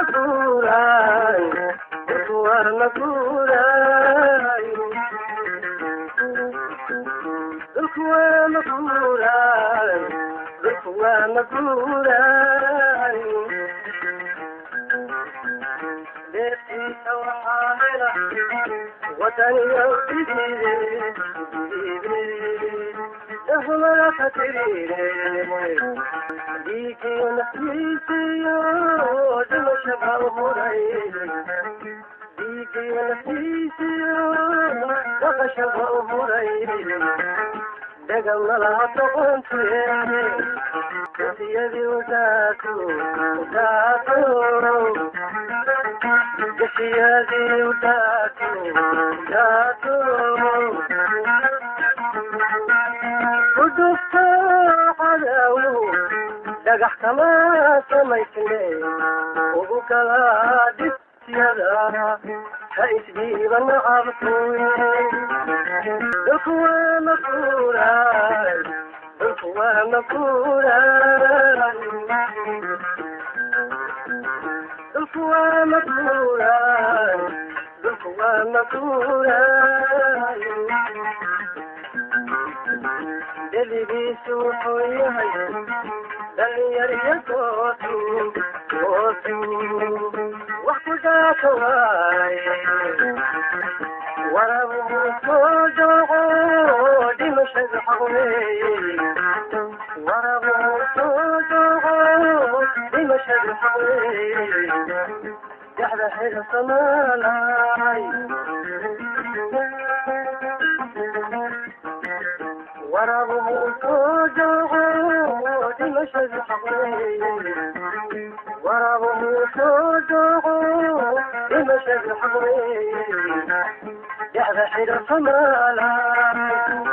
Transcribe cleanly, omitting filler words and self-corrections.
maguuray, dhulku waa maguuray, dhulku waa maguuray, dhulku waa maguuray. Deeftiisa waxaa hela wadaniyo dhidiide, dhexmada ka tiriire, dhiigiyo naftiisiyo dhimashaba u huray, dhiigiyo naftiisiyo dhaqashaba u huray. Dhegama laha doqontuye, gasiyadii udaato udaato, gasiyadii udaato udaato, udufto cadaawo dhagax kama samaysne, ugu kala dhisyada ha isdhiiba nacabkuye. Dhulku waa maguuray, dhulku waa maguuray, dhulku waa maguuray, dhulku waa maguuray. Deligiisu wuxuu yahay dhalinyariyo goosu goosu, wax ku dhaaka waaye, warabuhu soo dooco dhimashada xaqweeye, warabuhu soo dooco dhimashada xaqweeye. Dhexda xidha samaalay, warabuhu soo dooco dhimashada xaqweeye, warabuhu soo dooco dhimashada xaqweeye. Dhexda xidha samaalay.